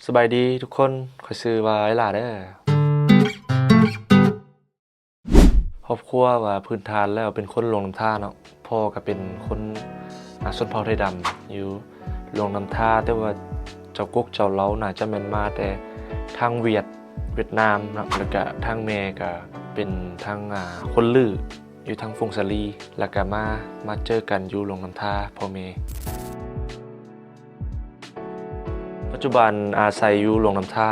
ສະບາຍດີທຸກຄົນ, ຂ້ອຍຊື່ວ່າໄອ້ຫຼ້າເດີ. ຄອບຄົວວ່າພື້ນຖານແລ້ວເປັນຄົນຫຼວງນ້ຳທາເນາະ, ພໍ່ກໍເປັນຄົນ ອາ ຊົນເຜົ່າໄທດຳຢູ່ຫຼວງນ້ຳທາ, ແຕ່ວ່າເຈົ້າກົກເຈົ້າເລົາໜ້າຈະແມ່ນມາແຕ່ທາງຫວຽດ ຫວຽດນາມເນາະ, ແລ້ວກະທາງແມ່ກໍເປັນທາງ ອາ ຄົນລື້ ຢູ່ທາງຜົ້ງສາລີ ແລ້ວກະມາ ມາເຈີກັນຢູ່ຫຼວງນ້ຳທາ ພໍ່ແມ່. ປັດຈຸບັນອາໄສຢູ່ຫຼວງນ້ຳທາ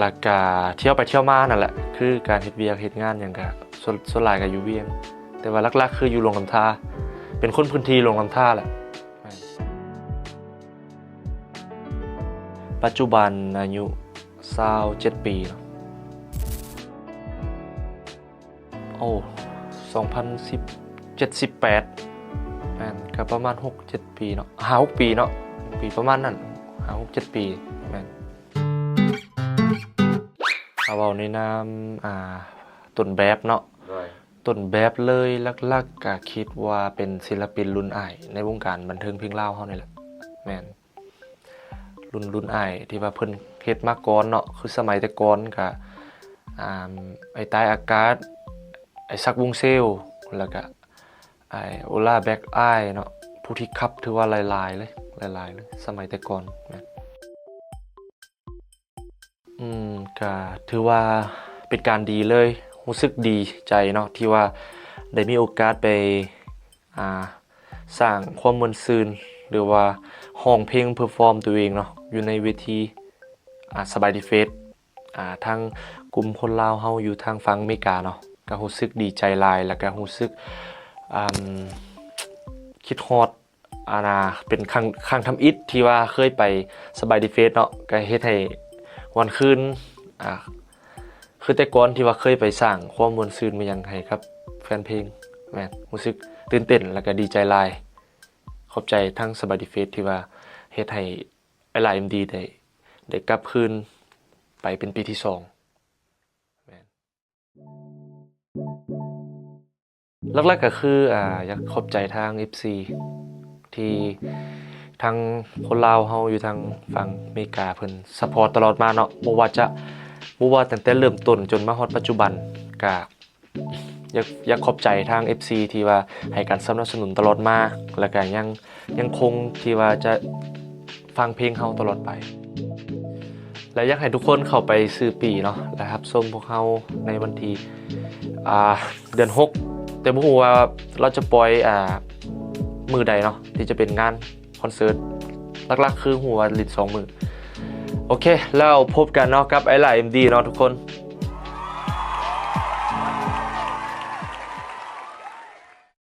ແລ້ວກະທ່ຽວໄປທ່ຽວມານັ້ນແຫຼະ, ຄືການເຮັດວຽກເຮັດງານຫຍັງກະ ສ່ວນ ສ່ວນຫຼາຍກະຢູ່ວຽງ, ແຕ່ວ່າຫຼັກໆຄືຢູ່ຫຼວງນ້ຳທາ, ເປັນຄົນພື້ນທີ່ຫຼວງນ້ຳທາແຫຼະ. ປັດຈຸບັນອາຍຸຊາວເຈັດປີເນາະ. ໂອ້ ສອງພັນສິບເຈັດ ສິບແປດ ແມ່ນ ກໍປະມານຫົກເຈັດປີເນາະ, ຫ້າຫົກປີເນາະ, ປີປະມານນັ້ນ ຫ້າຫົກເຈັດປີ ແມ່ນ. ຖ້າເວົ້າໃນນາມ ອ່າ ຕົ້ນແບບເນາະ, ໂດຍ ຕົ້ນແບບເລີຍຫຼັກໆກໍຄິດວ່າເປັນສິລະປິນລຸ້ນອ້າຍໃນວົງການບັນເທີງເພງລາວເຮົານີ້ແຫຼະ, ແມ່ນ. ລຸ້ນ ລຸ້ນອ້າຍທີ່ວ່າເພິ່ນເຮັດມາກ່ອນເນາະ, ຄືສະໄໝແຕ່ກ່ອນກະ ອາ ໄອ້ຕາຍອາກາດ, ໄອ້ສັກວົງເຊວ, ແລ້ວກະໄອ້ໂອລາແບລັກອາຍເນາະ, ຜູ້ທີ່ຄັບຖືວ່າຫຼາຍໆເລີຍ ຫຼາຍໆເລີຍ ສະໄໝແຕ່ກ່ອນນະ. ອືມ ກະຖືວ່າເປັນການດີເລີຍ, ຮູ້ສຶກດີໃຈເນາະ ທີ່ວ່າໄດ້ມີໂອກາດໄປ ອ່າ ສ້າງຄວາມມ່ວນຊື່ນ ຫຼືວ່າຮ້ອງເພງເພີຟອມຕົວເອງເນາະ ຢູ່ໃນເວທີ ອ່າ ສະບາຍດີເຟສ, ອ່າ ທາງກຸ່ມຄົນລາວເຮົາຢູ່ທາງຝັ່ງອາເມລິກາເນາະ, ກໍຮູ້ສຶກດີໃຈຫຼາຍ ແລ້ວກໍຮູ້ສຶກ ອ່າ ຄິດຮອດ ອັນນ່າ ເປັນຄັ້ງ ຄັ້ງທຳອິດທີ່ວ່າເຄີຍໄປສະບາຍດີເຟສເນາະ, ກໍເຮັດໃຫ້ຫວນຄືນ ອ່າ ຄືແຕ່ກ່ອນທີ່ວ່າເຄີຍໄປສ້າງຄວາມມ່ວນຊື່ນມາຫຍັງໃຫ້ກັບແຟນເພງ, ແມ່ນ ຮູ້ສຶກຕື່ນເຕັ້ນ ແລ້ວກໍດີໃຈຫຼາຍ. ຂອບໃຈທັງສະບາຍດີເຟສທີ່ວ່າເຮັດໃຫ້ອ້າຍຫຼ້າເອັມດີໄດ້ ໄດ້ກັບຄືນໄປເປັນປີທີສອງ. ແມ່ນ ຫຼັກໆກໍຄື ອ່າ ຢາກຂອບໃຈທາງເອັຟຊີ ທີ່ທາງຄົນລາວເຮົາຢູ່ທາງຝັ່ງອາເມລິກາເພິ່ນຊັບພອດຕະຫຼອດມາເນາະ, ບໍ່ວ່າຈະ ບໍ່ວ່າຕັ້ງແຕ່ເລີ່ມຕົ້ນຈົນມາຮອດປັດຈຸບັນ, ກະຢາກ ຢາກຂອບໃຈທາງເອັຟຊີ ທີ່ວ່າໃຫ້ການສະໜັບສະໜູນຕະຫຼອດມາ ແລ້ວກະຍັງ ຍັງຄົງທີ່ວ່າຈະຟັງເພງເຮົາຕະຫຼອດໄປ. ແລະ ຢາກໃຫ້ທຸກຄົນເຂົ້າໄປຊື້ປີ້ເນາະ ແລະ ຮັບຊົມພວກເຮົາໃນວັນທີ ອ່າ ເດືອນຫົກ, ແຕ່ບໍ່ຮູ້ວ່າລາວຈະປ່ອຍ ອ່າ ມື້ໃດເນາະ ທີ່ຈະເປັນງານຄອນເສີດ. ຫຼັກໆຄືຮູ້ວ່າຫຼິ້ນສອງມື້. ໂອເຄ ແລ້ວພົບກັນເນາະ ກັບອ້າຍຫຼ້າເອັມດີເນາະທຸກຄົນ.